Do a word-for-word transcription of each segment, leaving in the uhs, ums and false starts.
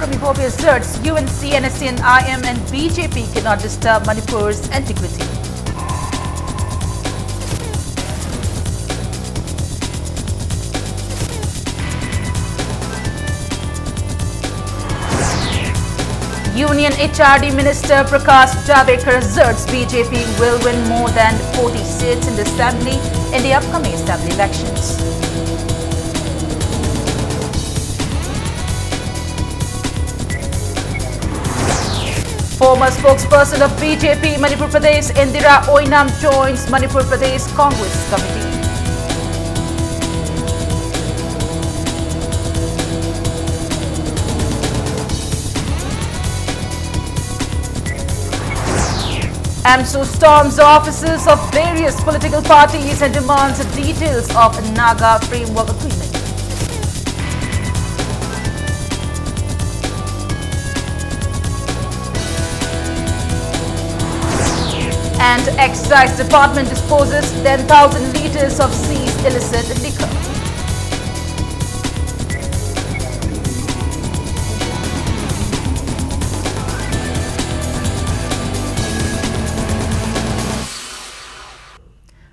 Ibobi asserts U N C, N S C N I M and B J P cannot disturb Manipur's integrity. Union H R D Minister Prakash Javadekar asserts B J P will win more than forty seats in the assembly in the upcoming assembly elections. Former spokesperson of B J P Manipur Pradesh, Indira Oinam, joins Manipur Pradesh Congress Committee. AMSO storms the offices of various political parties and demands details of Naga Framework Agreement. And Excise Department disposes ten thousand liters of seized illicit liquor.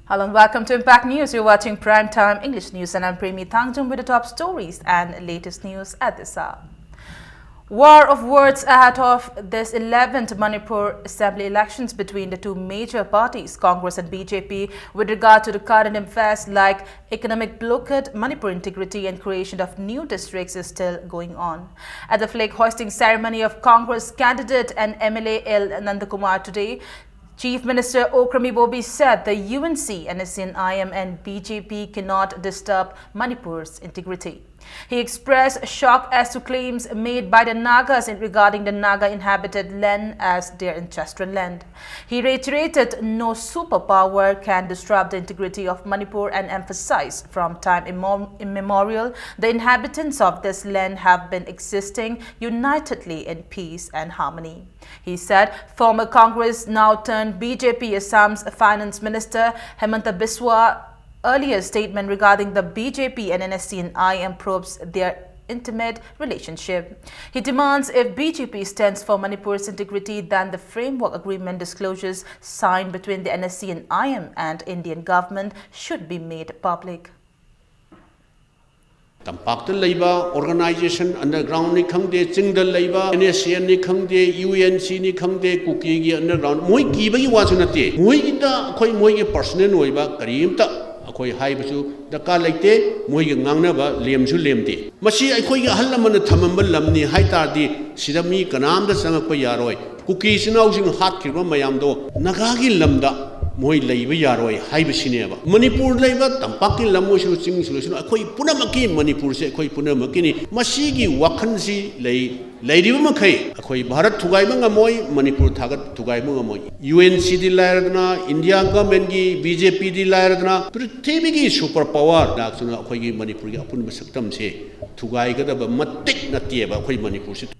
Hello and welcome to Impact News. You're watching Prime Time English News and I'm Premi Thangjum with the top stories and latest news at this hour. War of words ahead of this eleventh Manipur Assembly elections between the two major parties, Congress and B J P, with regard to the current affairs like economic blockade, Manipur integrity and creation of new districts is still going on. At the flag hoisting ceremony of Congress candidate and M L A L Nandakumar today, Chief Minister Okram Ibobi said the U N C, N S C N I M and B J P cannot disturb Manipur's integrity. He expressed shock as to claims made by the Nagas in regarding the Naga inhabited land as their ancestral land. He reiterated no superpower can disrupt the integrity of Manipur and emphasized from time immem- immemorial the inhabitants of this land have been existing unitedly in peace and harmony. He said former Congress, now turned B J P Assam's Finance Minister Himanta Biswa earlier statement regarding the B J P and N S C N I M probes their intimate relationship. He demands if B J P stands for Manipur's integrity, then the framework agreement disclosures signed between the N S C and I M and Indian government should be made public. ꯇꯝꯄꯥꯛꯇ ꯂꯩꯕ organization, underground ꯅꯤ ꯈꯪꯗꯦ, ꯆꯤꯡꯗ ꯂꯩꯕ N S C N ꯅꯤ ꯈꯪꯗꯦ, U N C ꯅꯤ ꯈꯪꯗꯦ, ꯀꯨꯀꯤꯒꯤ underground, ꯃꯣꯏ ꯀꯤꯕꯒꯤ ꯋꯥꯁꯨ ꯅꯠꯇꯦ꯫ ꯃꯣꯏꯒꯤꯗ ꯑꯩꯈꯣꯏ ꯃꯣꯏꯒꯤ personal ꯑꯣꯏꯕ ꯀꯔꯤꯝꯇ ꯑꯩꯈꯣꯏ ꯍꯥꯏꯕꯁꯨ ꯗꯔꯀꯥꯔ ꯂꯩꯇꯦ꯫ ꯃꯣꯏꯒꯤ ꯉꯥꯡꯅꯕ ꯂꯦꯝꯁꯨ ꯂꯦꯝꯗꯦ꯫ ꯃꯁꯤ ꯑꯩꯈꯣꯏꯒꯤ ꯑꯍꯜ ꯂꯃꯟꯅ ꯊꯝꯃꯝꯕ ꯂꯝꯅꯤ ꯍꯥꯏ ꯇꯥꯔꯗꯤ ꯁꯤꯗ ꯃꯤ ꯀꯅꯥꯝꯇ ꯆꯪꯉꯛꯄ ꯌꯥꯔꯣꯏ꯫ ꯀꯨꯀꯤ ꯏꯆꯤꯟ ꯏꯅꯥꯎꯁꯤꯡ ꯍꯥꯠꯈꯤꯕ ꯃꯌꯥꯝꯗꯣ ꯅꯥꯒꯥꯒꯤ ꯂꯝꯗ ꯃꯣꯏ ꯂꯩꯕ ꯌꯥꯔꯣꯏ ꯍꯥꯏꯕꯁꯤꯅꯦꯕ꯫ ꯃꯅꯤꯄꯨꯔ ꯂꯩꯕ ꯇꯝꯄꯥꯛꯀꯤ ꯂꯝ ꯑꯣꯏꯁꯅꯨ, ꯆꯤꯡ ꯑꯣꯏꯁꯅꯨ, ꯑꯩꯈꯣꯏ ꯄꯨꯝꯅꯃꯛꯀꯤ, ꯃꯅꯤꯄꯨꯔꯁꯦ ꯑꯩꯈꯣꯏ ꯄꯨꯝꯅꯃꯛꯀꯤꯅꯤ꯫ ꯃꯁꯤꯒꯤ ꯋꯥꯈꯜꯁꯤ ꯂꯩ, ꯂꯩꯔꯤꯕ ꯃꯈꯩ ꯑꯩꯈꯣꯏ ꯚꯥꯔꯠ ꯊꯨꯒꯥꯏꯕ ꯉꯝꯃꯣꯏ, ꯃꯅꯤꯄꯨꯔ ꯊꯥꯒꯠ ꯊꯨꯒꯥꯏꯕ ꯉꯝꯃꯣꯏ꯫ U N C ꯗꯤ ꯂꯥꯏꯔꯗꯅ, India government ꯀꯤ, B J P ꯗꯤ ꯂꯥꯏꯔꯗꯅ, ꯄ꯭ꯔꯤꯊꯤꯕꯤꯒꯤ super power ꯂꯥꯛꯇꯨꯅ ꯑꯩꯈꯣꯏꯒꯤ ꯃꯅꯤꯄꯨꯔꯒꯤ ꯑꯄꯨꯟꯕ ꯁꯛꯇꯝꯁꯦ ꯊꯨꯒꯥꯏꯒꯗꯕ ꯃꯇꯤꯛ ꯅꯠꯇꯦꯕ ꯑꯩꯈꯣꯏ ꯃꯅꯤꯄꯨꯔꯁꯤ꯫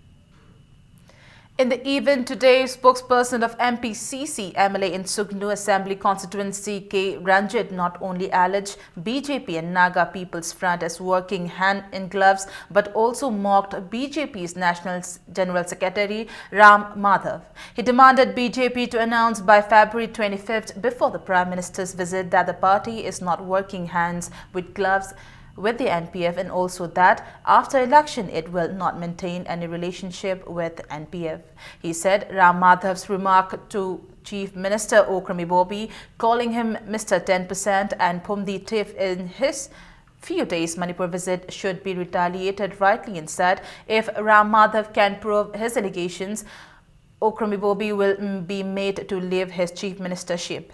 In the event today, spokesperson of M P C C M L A in Sugnu Assembly Constituency K Ranjit not only alleged B J P and Naga People's Front as working hand in gloves, but also mocked B J P's National S-, General Secretary Ram Madhav. He demanded B J P to announce by February twenty-fifth, before the Prime Minister's visit, that the party is not working hands with gloves with the N P F, and also that after election it will not maintain any relationship with N P F. He said Ram Madhav's remark to Chief Minister Okram Ibobi, calling him Mister ten percent and Phumdi Thief in his few days Manipur visit should be retaliated rightly, and said if Ram Madhav can prove his allegations, Okram Ibobi will, mm, be made to leave his chief ministership.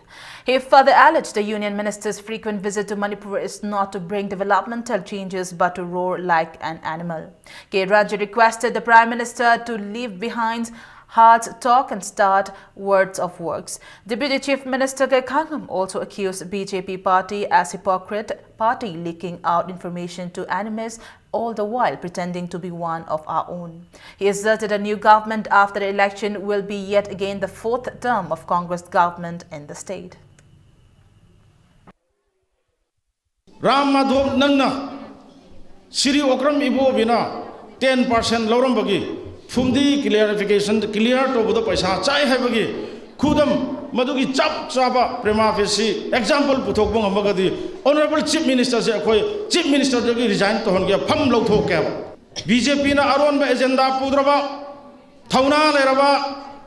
He further alleged the union minister's frequent visit to Manipur is not to bring developmental changes but to roar like an animal. K Ranjit requested the Prime Minister to leave behind hard talk and start words of works. Deputy Chief Minister K Khangam also accused B J P party as hypocrite party, leaking out information to enemies, all the while pretending to be one of our own. He asserted a new government after the election will be yet again the fourth term of Congress government in the state. Ram ꯃꯥꯙꯣꯞ, ꯅꯪꯅ Shri Okram ꯏꯕꯣꯕꯤꯅ ten percent ꯂꯧꯔꯝꯕꯒꯤ ꯐꯨꯝꯗꯤ clarification, clear ꯇꯧꯕꯗ ꯄꯩꯁꯥ ꯆꯥꯏ ꯍꯥꯏꯕꯒꯤ ꯈꯨꯗꯝ, ꯃꯗꯨꯒꯤ ꯆꯞ ꯆꯥꯕ prima facie example ꯄꯨꯊꯣꯛꯄ ꯉꯝꯃꯒꯗꯤ Honourable Chief Minister ꯁꯦ ꯑꯩꯈꯣꯏ Chief Minister ꯗꯒꯤ resign ꯇꯧꯍꯟꯒꯦ, ꯐꯝ ꯂꯧꯊꯣꯛꯀꯦ ꯍꯥꯏꯕ꯫ ꯕꯤ ꯖꯦ ꯄꯤꯅ ꯑꯔꯣꯟꯕ agenda ꯄꯨꯗ꯭ꯔꯕ, ꯊꯧꯅꯥ ꯂꯩꯔꯕ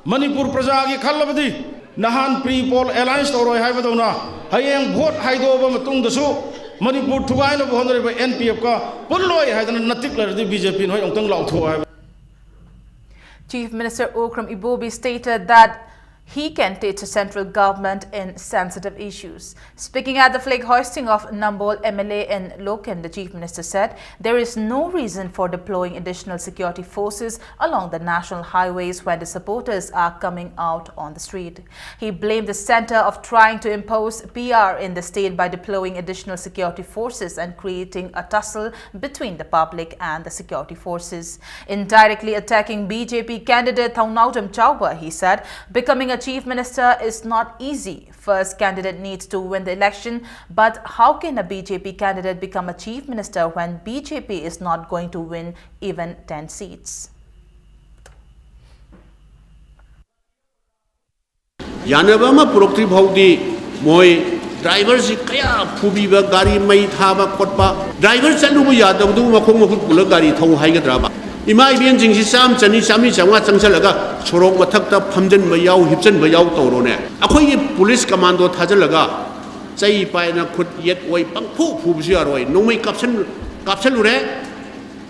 ꯃꯅꯤꯄꯨꯔ ꯄ꯭ꯔꯖꯥꯒꯤ ꯈꯜꯂꯕꯗꯤ ꯅꯍꯥꯟ pre poll alliance ꯇꯧꯔꯣꯏ ꯍꯥꯏꯕꯗꯧꯅ ꯍꯌꯦꯡ vote ꯍꯥꯏꯗꯣꯛꯑꯕ ꯃꯇꯨꯡꯗꯁꯨ ꯃꯅꯤꯄꯨꯔ ꯊꯨꯒꯥꯏꯅꯕ ꯍꯣꯠꯅꯔꯤꯕ ꯑꯦꯟ ꯄꯤ ꯑꯦꯐꯀ ꯄꯨꯜꯂꯣꯏ ꯍꯥꯏꯗꯅ ꯅꯇꯤꯛ ꯂꯩꯔꯗꯤ ꯕꯤ ꯖꯦ ꯄꯤ ꯅꯣꯏ ꯑꯃꯨꯛꯇꯪ ꯂꯥꯎꯊꯣꯛꯑꯣ ꯍꯥꯏꯕ꯫ Chief Minister Okram Ibobi stated that he can teach the central government in sensitive issues. Speaking at the flag hoisting of Nambol M L A in Loken, the Chief Minister said there is no reason for deploying additional security forces along the national highways when the supporters are coming out on the street. He blamed the centre of trying to impose P R in the state by deploying additional security forces and creating a tussle between the public and the security forces. Indirectly attacking B J P candidate Thongnaodam Chauba, he said, becoming a chief minister is not easy. First, candidate needs to win the election, but how can a B J P candidate become a chief minister when B J P is not going to win even ten seats? ꯌꯥꯅꯕ ꯑꯃ ꯄꯨꯔꯛꯇ꯭ꯔꯤ ꯐꯥꯎꯗꯤ ꯃꯣꯏ driver ꯁꯤ ꯀꯌꯥ ꯐꯨꯕꯤꯕ, ꯒꯥꯔꯤ ꯃꯩ ꯊꯥꯕ ꯈꯣꯠꯄ, driver ꯆꯠꯂꯨꯕ ꯌꯥꯗꯕꯗꯨ ꯃꯈꯣꯡ ꯃꯈꯨꯠ ꯄꯨꯜꯂ ꯒꯥꯔꯤ ꯊꯧ ꯍꯥꯏꯒꯗ꯭ꯔꯕ? ꯏꯃꯥ ꯏꯕꯦꯟꯁꯤꯡꯁꯤ ꯆꯥꯝ ꯆꯅꯤ ꯆꯥꯝꯃꯔꯤ ꯆꯥꯝꯃꯉꯥ ꯆꯪꯁꯜꯂꯒ ꯁꯣꯔꯣꯛ ꯃꯊꯛꯇ ꯐꯝꯖꯟꯕ ꯌꯥꯎ, ꯍꯤꯞꯆꯟꯕ ꯌꯥꯎ ꯇꯧꯔꯣꯅꯦ꯫ ꯑꯩꯈꯣꯏꯒꯤ ꯄꯨꯂꯤꯁ ꯀꯃꯥꯟꯗꯣ ꯊꯥꯖꯤꯜꯂꯒ ꯆꯩ ꯄꯥꯏꯅ ꯈꯨꯠ ꯌꯦꯠ ꯑꯣꯏ ꯄꯪꯐꯨ ꯐꯨꯕꯁꯨ ꯌꯥꯔꯣꯏ꯫ ꯅꯣꯡꯃꯩ ꯀꯥꯞꯁꯟ ꯀꯥꯞꯁꯜꯂꯨꯔꯦ꯫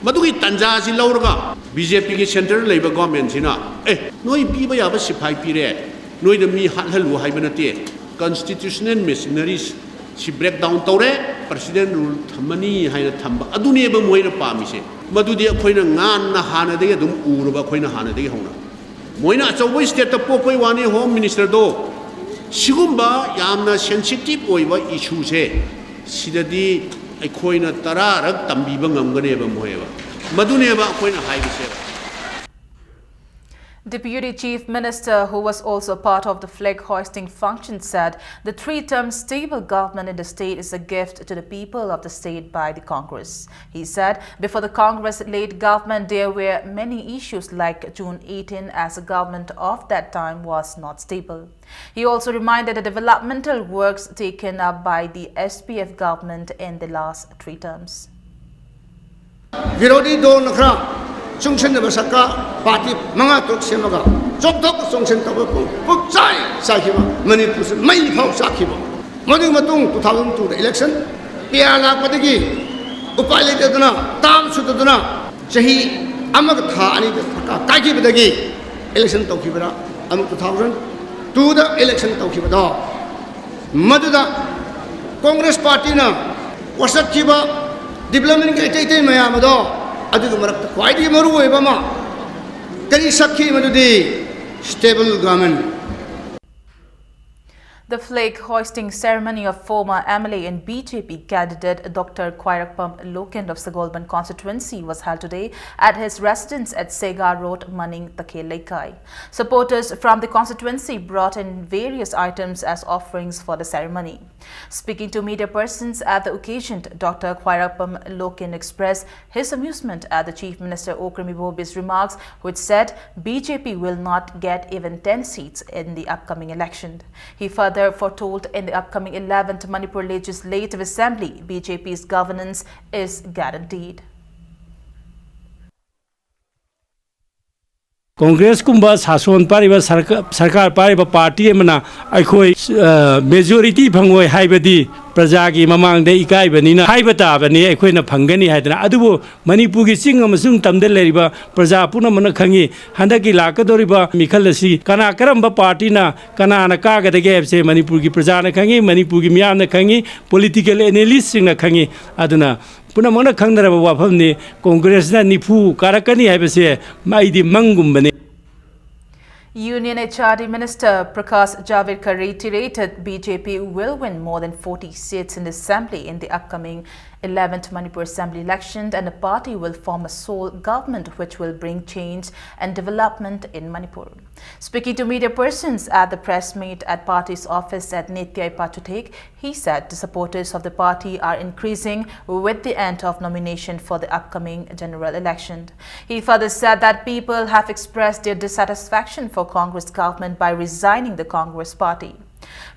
ꯃꯗꯨꯒꯤ ꯇꯥꯟꯖꯥꯁꯤ ꯂꯧꯔꯒ ꯕꯤ ꯖꯦ ꯄꯤꯒꯤ centre ꯂꯩꯕ government ꯁꯤꯅ, "ꯑꯦ, ꯅꯣꯏ ꯄꯤꯕ ꯌꯥꯕ ꯁꯤꯐꯥꯏ ꯄꯤꯔꯦ, ꯅꯣꯏꯗ ꯃꯤ ꯍꯥꯠꯍꯜꯂꯨ ꯍꯥꯏꯕ ꯅꯠꯇꯦ, constitutional machineries ꯁꯤ break down ꯇꯧꯔꯦ, president rule ꯊꯝꯃꯅꯤ" ꯍꯥꯏꯅ ꯊꯝꯕ ꯑꯗꯨꯅꯦꯕ ꯃꯣꯏꯅ ꯄꯥꯝꯃꯤꯁꯦ꯫ ꯃꯗꯨꯗꯤ ꯑꯩꯈꯣꯏꯅ ꯉꯥꯟꯅ ꯍꯥꯟꯅꯗꯒꯤ ꯑꯗꯨꯝ ꯎꯔꯕ, ꯑꯩꯈꯣꯏꯅ ꯍꯥꯟꯅꯗꯒꯤ ꯍꯧꯅ꯫ ꯃꯣꯏꯅ ꯑꯆꯧꯕ state ꯇ ꯄꯣꯛꯄꯩ ꯋꯥꯅꯤ, home minister ꯗꯣ꯫ ꯁꯤꯒꯨꯝꯕ ꯌꯥꯝꯅ sensitive ꯑꯣꯏꯕ issue ꯁꯦ, ꯁꯤꯗꯗꯤ ꯑꯩꯈꯣꯏꯅ ꯇꯔꯥꯔꯛ ꯇꯝꯕꯤꯕ ꯉꯝꯒꯅꯦꯕ ꯃꯣꯏꯕ꯫ ꯃꯗꯨꯅꯦꯕ ꯑꯩꯈꯣꯏꯅ ꯍꯥꯏꯕꯁꯦ꯫ Deputy Chief Minister, who was also part of the flag hoisting function, said the three-term stable government in the state is a gift to the people of the state by the Congress. He said before the Congress-led government, there were many issues like June eighteen, as the government of that time was not stable. He also reminded the developmental works taken up by the S P F government in the last three terms. ꯕꯤꯔꯣꯙꯤ ꯗꯣꯜꯅ ꯈꯔ ꯆꯨꯡꯁꯤꯟꯅꯕ ꯁꯔꯀꯥꯔ party ꯃꯉꯥ ꯇꯔꯨꯛ ꯁꯦꯝꯃꯒ ꯆꯣꯡꯊꯣꯛ ꯆꯣꯡꯁꯤꯟ ꯇꯧꯕ ꯄꯨꯡ ꯄꯨꯛꯆꯥꯏ ꯆꯥꯏꯈꯤꯕ, ꯃꯅꯤꯄꯨꯔꯁꯤ ꯃꯩ ꯐꯥꯎ ꯆꯥꯛꯈꯤꯕ꯫ ꯃꯗꯨꯒꯤ ꯃꯇꯨꯡ two thousand two ꯗ election, ꯄꯤ ꯑꯥꯔ ꯂꯥꯛꯄꯗꯒꯤ ꯎꯄꯥꯏ ꯂꯩꯇꯗꯅ, ꯇꯥꯝ ꯁꯨꯗꯗꯅ, ꯆꯍꯤ ꯑꯃꯒ ꯊꯥ ꯑꯅꯤꯗ ꯁꯔꯀꯥꯔ ꯀꯥꯏꯈꯤꯕꯗꯒꯤ election ꯇꯧꯈꯤꯕꯗ, ꯑꯃꯨꯛ two thousand two ꯗ election ꯇꯧꯈꯤꯕꯗꯣ, ꯃꯗꯨꯗ ꯀꯣꯡꯒ꯭ꯔꯦꯁ ꯄꯥꯔꯇꯤꯅ ꯋꯥꯁꯛꯈꯤꯕ development ꯀꯤ ꯑꯇꯩ ꯑꯇꯩ ꯃꯌꯥꯝ ꯑꯗꯣ, ꯑꯗꯨꯒꯤ ꯃꯔꯛꯇ ꯈ꯭ꯋꯥꯏꯗꯒꯤ ꯃꯔꯨ ꯑꯣꯏꯕ ꯑꯃ ꯀꯔꯤ ꯁꯛꯈꯤ? ꯃꯗꯨꯗꯤ stable government꯫ The flag hoisting ceremony of former M L A and B J P candidate Doctor Khwairappam Loken of Sagolband constituency was held today at his residence at Sega Road, Maning Takhe Leikai. Supporters from the constituency brought in various items as offerings for the ceremony. Speaking to media persons at the occasion, Doctor Khwairappam Loken expressed his amusement at the Chief Minister Okram Ibobi's remarks, which said B J P will not get even ten seats in the upcoming election. He further foretold in the upcoming eleventh Manipur Legislative Assembly, B J P's governance is guaranteed. ꯀꯣꯡꯒ꯭ꯔꯦꯁꯀꯨꯝꯕ ꯁꯥꯁꯣꯟ ꯄꯥꯏꯔꯤꯕ ꯁꯔꯀꯥꯔ ꯄꯥꯏꯔꯤꯕ party ꯑꯃꯅ ꯑꯩꯈꯣꯏ majority ꯐꯪꯉꯣꯏ ꯍꯥꯏꯕꯗꯤ ꯄ꯭ꯔꯖꯥꯒꯤ ꯃꯃꯥꯡꯗ ꯏꯀꯥꯏꯕꯅꯤꯅ ꯍꯥꯏꯕ ꯇꯥꯕꯅꯤ, ꯑꯩꯈꯣꯏꯅ ꯐꯪꯒꯅꯤ ꯍꯥꯏꯗꯅ꯫ ꯑꯗꯨꯕꯨ ꯃꯅꯤꯄꯨꯔꯒꯤ ꯆꯤꯡ ꯑꯃꯁꯨꯡ ꯇꯝꯗ ꯂꯩꯔꯤꯕ ꯄ꯭ꯔꯖꯥ ꯄꯨꯝꯅꯃꯛꯅ ꯈꯪꯉꯤ, ꯍꯟꯗꯛꯀꯤ ꯂꯥꯛꯀꯗꯧꯔꯤꯕ ꯃꯤꯈꯜ ꯑꯁꯤ ꯀꯅꯥ ꯀꯔꯝꯕ ꯄꯥꯔꯇꯤꯅ ꯀꯅꯥꯅ ꯀꯥꯒꯗꯒꯦ ꯍꯥꯏꯕꯁꯦ ꯃꯅꯤꯄꯨꯔꯒꯤ ꯄ꯭ꯔꯖꯥꯅ ꯈꯪꯉꯤ, ꯃꯅꯤꯄꯨꯔꯒꯤ ꯃꯤꯌꯥꯝꯅ ꯈꯪꯉꯤ, ꯄꯣꯂꯤꯇꯤꯀꯦꯜ ꯑꯦꯅꯥꯂꯤꯁꯁꯤꯡꯅ ꯈꯪꯉꯤ꯫ ꯑꯗꯨꯅ ꯄꯨꯝꯅꯃꯛꯅ ꯈꯪꯅꯔꯕ ꯋꯥꯐꯝꯅꯤ꯫ ꯀꯣꯡꯒ꯭ꯔꯦꯁꯅ ꯅꯤꯐꯨ ꯀꯥꯔꯛꯀꯅꯤ ꯍꯥꯏꯕꯁꯦ ꯑꯩꯗꯤ ꯃꯪꯒꯨꯝꯕꯅꯤ꯫ Union H R D Minister Prakash Javadekar reiterated B J P will win more than forty seats in the assembly in the upcoming eleventh Manipur Assembly election, and the party will form a sole government which will bring change and development in Manipur. Speaking to media persons at the press meet at party's office at Nitya Ipachuthek, he said the supporters of the party are increasing with the end of nomination for the upcoming general election. He further said that people have expressed their dissatisfaction for Congress government by resigning the Congress party.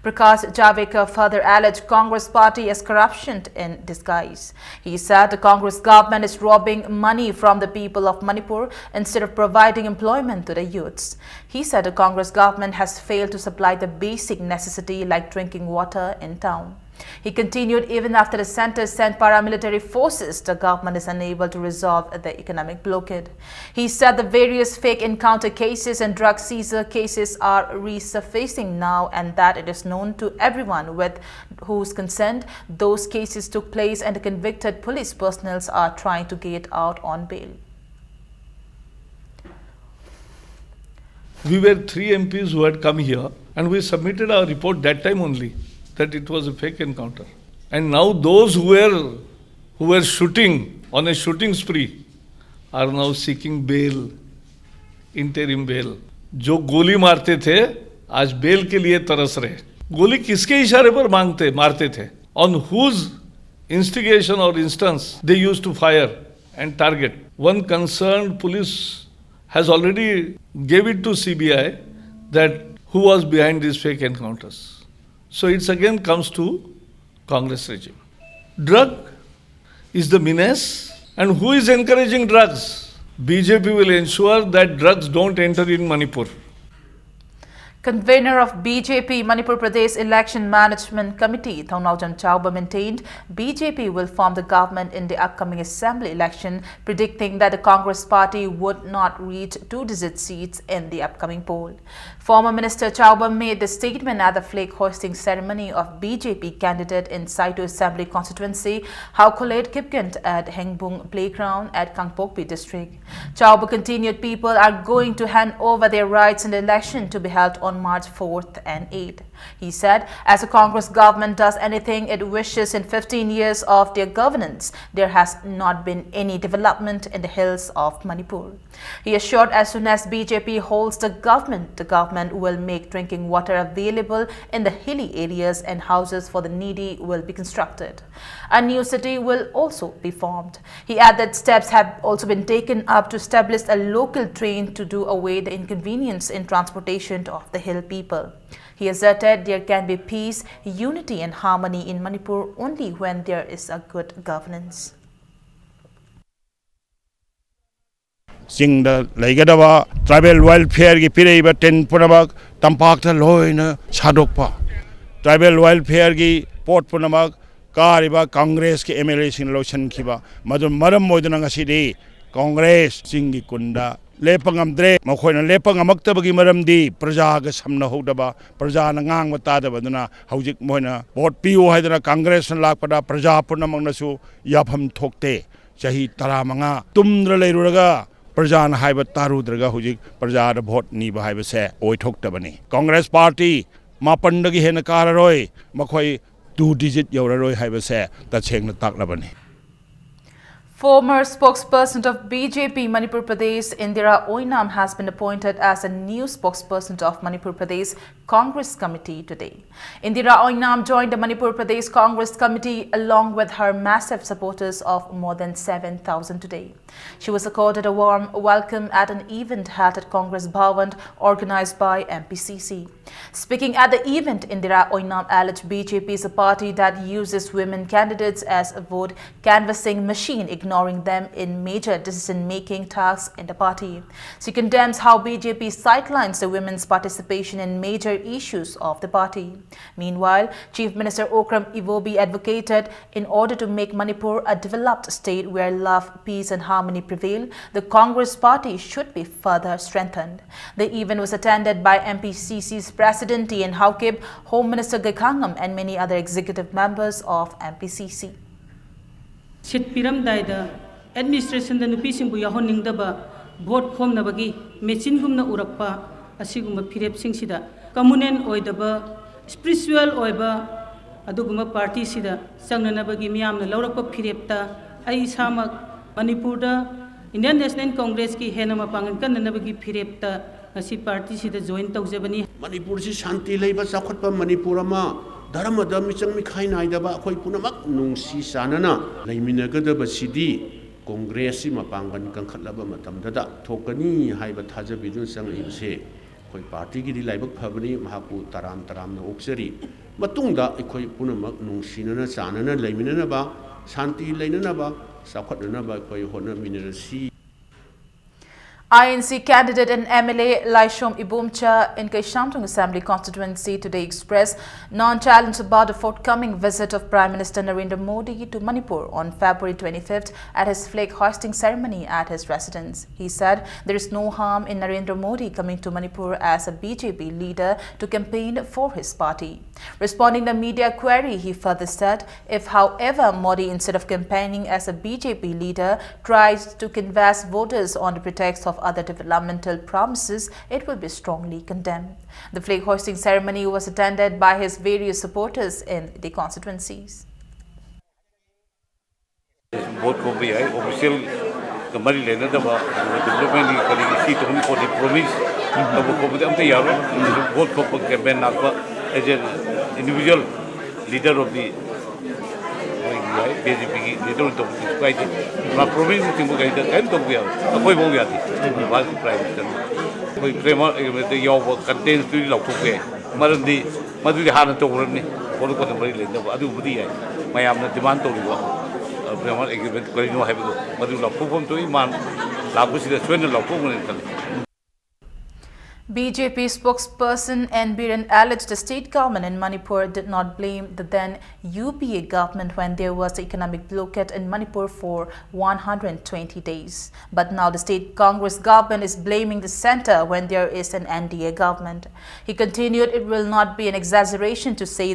Prakash Javadekar further alleged Congress party as corruption in disguise. He said the Congress government is robbing money from the people of Manipur instead of providing employment to the youths. He said the Congress government has failed to supply the basic necessity like drinking water in town. He continued, even after the center sent paramilitary forces, the government is unable to resolve the economic blockade. He said the various fake encounter cases and drug seizure cases are resurfacing now, and that it is known to everyone with whose consent those cases took place, and the convicted police personnel are trying to get out on bail. We were three M Ps who had come here, and we submitted our report that time only that it was a fake encounter. And now those who were who were shooting on a shooting spree are now seeking bail, interim bail. जो गोली मारते थे, आज bell के लिए तरस रहे। गोली किसके इशारे पर मांगते मारते थे? On whose instigation or instance they used to fire and target? One concerned police has already gave it to C B I that who was behind these fake encounters. So it's again comes to Congress regime. Drug is the menace, and who is encouraging drugs? B J P will ensure that drugs don't enter in Manipur. Convener of B J P Manipur Pradesh Election Management Committee, Thongnaojam Chaoba, maintained B J P will form the government in the upcoming assembly election, predicting that the Congress party would not reach two-digit seats in the upcoming poll. Former Minister Chaoba made the statement at the flag hoisting ceremony of B J P candidate in Saito Assembly Constituency, Haokholeit Kipkent, at Hengbung Playground at Kangpokpi District. Chaoba continued, people are going to hand over their rights in the election to be held on March fourth and eighth. He said, as a Congress government does anything it wishes in fifteen years of their governance, there has not been any development in the hills of Manipur. He assured, as soon as B J P holds the government, the government will make drinking water available in the hilly areas and houses for the needy will be constructed. A new city will also be formed. He added, steps have also been taken up to establish a local train to do away the inconvenience in transportation of the hill people. He asserted there can be peace, unity and harmony in Manipur only when there is a good governance. ꯆꯤꯡꯗ ꯂꯩꯒꯗꯕ tribal ꯋꯦꯜꯐꯤꯌꯔꯒꯤ ꯄꯤꯔꯛꯏꯕ ten ꯄꯨꯝꯅꯃꯛ ꯇꯝꯄꯥꯛꯇ ꯂꯣꯏꯅ ꯁꯥꯗꯣꯛꯄ, tribal ꯋꯦꯜꯐꯤꯌꯔꯒꯤ ꯄꯣꯠ ꯄꯨꯝꯅꯃꯛ ꯀꯥꯔꯤꯕ ꯀꯪꯒ꯭ꯔꯦꯁꯀꯤ M L ꯑꯦꯁꯤꯡꯅ ꯂꯣꯏꯁꯤꯟꯈꯤꯕ, ꯃꯗꯨ ꯃꯔꯝ ꯑꯣꯏꯗꯨꯅ ꯉꯁꯤꯗꯤ ꯀꯪꯒ꯭ꯔꯦꯁ ꯆꯤꯡꯒꯤ ꯀꯨꯟꯗ ꯂꯦꯞꯄ ꯉꯝꯗ꯭ꯔꯦ꯫ ꯃꯈꯣꯏꯅ ꯂꯦꯞꯄ ꯉꯝꯃꯛꯇꯕꯒꯤ ꯃꯔꯝꯗꯤ ꯄ꯭ꯔꯖꯥꯒ ꯁꯝꯅꯍꯧꯗꯕ, ꯄ꯭ꯔꯖꯥꯅ ꯉꯥꯡꯕ ꯇꯥꯗꯕꯗꯨꯅ ꯍꯧꯖꯤꯛ ꯃꯣꯏꯅ ꯚꯣꯠ ꯄꯤꯌꯨ ꯍꯥꯏꯗꯅ ꯀꯪꯒ꯭ꯔꯦꯁꯅ ꯂꯥꯛꯄꯗ ꯄ꯭ꯔꯖꯥ ꯄꯨꯝꯅꯃꯛꯅꯁꯨ ꯌꯥꯐꯝ ꯊꯣꯛꯇꯦ꯫ ꯆꯍꯤ ꯇꯔꯥꯃꯉꯥ ꯇꯨꯝꯗ꯭ꯔ ꯂꯩꯔꯨꯔꯒ ꯄ꯭ꯔꯖꯥꯅ ꯍꯥꯏꯕ ꯇꯥꯔꯨꯗ꯭ꯔꯒ ꯍꯧꯖꯤꯛ ꯄ꯭ꯔꯖꯥꯗ ꯚꯣꯠ ꯅꯤꯕ ꯍꯥꯏꯕꯁꯦ ꯑꯣꯏꯊꯣꯛꯇꯕꯅꯤ꯫ ꯀꯪꯒ꯭ꯔꯦꯁ ꯄꯥꯔꯇꯤ ꯃꯥꯄꯟꯗꯒꯤ ꯍꯦꯟꯅ ꯀꯥꯔꯔꯣꯏ, ꯃꯈꯣꯏ ꯇꯨ ꯗꯤꯖꯤꯠ ꯌꯧꯔꯔꯣꯏ ꯍꯥꯏꯕꯁꯦ ꯇꯁꯦꯡꯅ ꯇꯥꯛꯂꯕꯅꯤ꯫ Former spokesperson of B J P Manipur Pradesh, Indira Oinam, has been appointed as a new spokesperson of Manipur Pradesh Congress Committee today. Indira Oinam joined the Manipur Pradesh Congress Committee along with her massive supporters of more than seven thousand today. She was accorded a warm welcome at an event held at Congress Bhavan organized by M P C C. Speaking at the event, Indira Oinam alleged B J P is a party that uses women candidates as a vote canvassing machine, ignoring them in major decision-making tasks in the party. She condemns how B J P sidelines the women's participation in major issues of the party. Meanwhile, Chief Minister Okram Ivobi advocated in order to make Manipur a developed state where love, peace and harmony prevail, the Congress party should be further strengthened. The event was attended by M P C C's President T N Haokip, Home Minister Gekkhangam and many other executive members of M P C C. ꯁꯤꯠ ꯄꯤꯔꯝꯗꯥꯏꯗ ꯑꯦꯗꯃꯤꯅꯤꯁꯇ꯭ꯔꯦꯁꯟꯗ ꯅꯨꯄꯤꯁꯤꯡꯕꯨ ꯌꯥꯎꯍꯟꯅꯤꯡꯗꯕ, vote ꯈꯣꯝꯅꯕꯒꯤ ꯃꯦꯆꯤꯟꯒꯨꯝꯅ ꯎꯔꯛꯄ ꯑꯁꯤꯒꯨꯝꯕ ꯐꯤꯔꯦꯞꯁꯤꯡꯁꯤꯗ communal ꯑꯣꯏꯗꯕ, spiritual ꯑꯣꯏꯕ ꯑꯗꯨꯒꯨꯝꯕ ꯄꯥꯔꯇꯤꯁꯤꯗ ꯆꯪꯅꯅꯕꯒꯤ ꯃꯤꯌꯥꯝꯅ ꯂꯧꯔꯛꯄ ꯐꯤꯔꯦꯞꯇ ꯑꯩ ꯏꯁꯥꯃꯛ ꯃꯅꯤꯄꯨꯔꯗ Indian national ꯀꯣꯡꯒ꯭ꯔꯦꯁꯀꯤ ꯍꯦꯟꯅ ꯃꯄꯥꯡꯒꯜ ꯀꯟꯅꯅꯕꯒꯤ ꯐꯤꯔꯦꯞꯇ ꯉꯁꯤ ꯄꯥꯔꯇꯤꯁꯤꯗ ꯖꯣꯏꯟ ꯇꯧꯖꯕꯅꯤ꯫ ꯃꯅꯤꯄꯨꯔꯁꯤ ꯁꯥꯟꯇꯤ ꯂꯩꯕ, ꯆꯥꯎꯈꯠꯄ ꯃꯅꯤꯄꯨꯔ ꯑꯃ, ꯙꯔꯃꯗ ꯃꯤꯆꯪ ꯃꯤꯈꯥꯏ ꯅꯥꯏꯗꯕ, ꯑꯩꯈꯣꯏ ꯄꯨꯝꯅꯃꯛ ꯅꯨꯡꯁꯤ ꯆꯥꯟꯅꯅ ꯂꯩꯃꯤꯟꯅꯒꯗꯕꯁꯤꯗꯤ ꯀꯣꯡꯒ꯭ꯔꯦꯁꯁꯤ ꯃꯄꯥꯡꯒꯜ ꯀꯟꯈꯠꯂꯕ ꯃꯇꯝꯗꯗ ꯊꯣꯛꯀꯅꯤ ꯍꯥꯏꯕ ꯊꯥꯖꯕꯤꯗꯨꯅ ꯆꯪꯂꯛꯏꯕꯁꯦ ꯑꯩꯈꯣꯏ ꯄꯥꯔꯇꯤꯒꯤꯗꯤ ꯂꯥꯏꯕꯛ ꯐꯕꯅꯤ, ꯃꯍꯥꯛꯄꯨ ꯇꯔꯥꯝ ꯇꯔꯥꯝꯅ ꯑꯣꯛꯆꯔꯤ꯫ ꯃꯇꯨꯡꯗ ꯑꯩꯈꯣꯏ ꯄꯨꯝꯅꯃꯛ ꯅꯨꯡꯁꯤꯅꯅ ꯆꯥꯟꯅꯅ ꯂꯩꯃꯤꯟꯅꯅꯕ, ꯁꯥꯟꯇꯤ ꯂꯩꯅꯅꯕ, ꯆꯥꯎꯈꯠꯅꯅꯕ ꯑꯩꯈꯣꯏ ꯍꯣꯠꯅꯃꯤꯟꯅꯔꯁꯤ꯫ I N C candidate and M L A Laishom Ibomcha in Keishamthong Assembly Constituency today expressed non-challenge about the forthcoming visit of Prime Minister Narendra Modi to Manipur on February twenty-fifth at his flag hoisting ceremony at his residence. He said there is no harm in Narendra Modi coming to Manipur as a B J P leader to campaign for his party. Responding to media query, he further said, if, however, Modi, instead of campaigning as a B J P leader, tries to convince voters on the pretext of other developmental promises, it will be strongly condemned. The flag hoisting ceremony was attended by his various supporters in the constituencies. Vote ꯈꯣꯝꯕ ꯌꯥꯏ, ꯑꯣꯐꯤꯁꯤꯌꯦꯜꯒ ꯃꯔꯤ ꯂꯩꯅꯗꯕ, ꯑꯗꯨꯒ ꯗꯤꯕ꯭ꯂꯞꯃꯦꯟꯒꯤ ꯀꯔꯤꯒꯤ ꯁꯤ ꯇꯧꯅꯤ ꯈꯣꯠꯅꯤ promise ꯇꯧꯕ ꯈꯣꯠꯄꯗꯤ ꯑꯝꯇ ꯌꯥꯔꯣꯏ꯫ ꯚꯣꯠ ꯊꯣꯛꯄ ꯀꯦꯝꯄꯦꯟ ꯂꯥꯛꯄ as an individual leader of the ꯃꯣꯏꯒꯤ ꯌꯥꯏ, ꯕꯤ ꯖꯦ ꯄꯤꯒꯤ ꯂꯤꯗꯔ ꯑꯣꯏꯅ ꯇꯧꯕ ꯀꯩꯁꯨ ꯀꯥꯏꯗꯦ꯫ ꯃꯥ ꯄ꯭ꯔꯣꯚꯤꯟꯁꯅꯆꯤꯡꯕ ꯀꯩꯗ ꯀꯔꯤꯝ ꯇꯧꯕ ꯌꯥꯔꯣꯏ꯫ ꯑꯩꯈꯣꯏꯐꯥꯎ ꯌꯥꯗꯦ꯫ ꯚꯥꯔꯠꯀꯤ ꯄ꯭ꯔꯥꯏꯝ ꯃꯤꯅꯤꯁꯇꯔꯅ ꯑꯩꯈꯣꯏ ꯐ꯭ꯔꯦꯝꯋꯥꯔꯛ ꯑꯦꯒ꯭ꯔꯤꯃꯦꯟꯇ ꯌꯥꯎꯕ ꯀꯟꯇꯦꯟꯁꯇꯨꯗꯤ ꯂꯧꯊꯣꯛꯄ ꯌꯥꯏ, ꯃꯔꯝꯗꯤ ꯃꯗꯨꯗꯤ ꯍꯥꯟꯅ ꯇꯧꯈ꯭ꯔꯕꯅꯤ꯫ ꯄꯣꯠ ꯀꯣꯟꯅ ꯃꯔꯤ ꯂꯩꯅꯕ ꯑꯗꯨꯒꯨꯝꯕꯗꯤ ꯌꯥꯏ꯫ ꯃꯌꯥꯝꯅ ꯗꯤꯃꯥꯟ ꯇꯧꯔꯤꯕ ꯐ꯭ꯔꯦꯝꯋꯥꯔꯛ ꯑꯦꯒ꯭ꯔꯤꯃꯦꯟ ꯀꯔꯤꯅꯣ ꯍꯥꯏꯕꯗꯣ ꯃꯗꯨ ꯂꯧꯊꯣꯛꯐꯝ ꯊꯣꯛꯏ꯫ ꯃꯥ ꯂꯥꯛꯄꯁꯤꯗ ꯁꯣꯏꯗꯅ ꯂꯧꯊꯣꯛꯀꯅꯤ ꯈꯜꯂꯤ꯫ B J P spokesperson N Biren alleged the state government in Manipur did not blame the then U P A government when there was economic blockade in Manipur for one hundred twenty days. But now the state Congress government is blaming the center when there is an N D A government. He continued, it will not be an exaggeration to say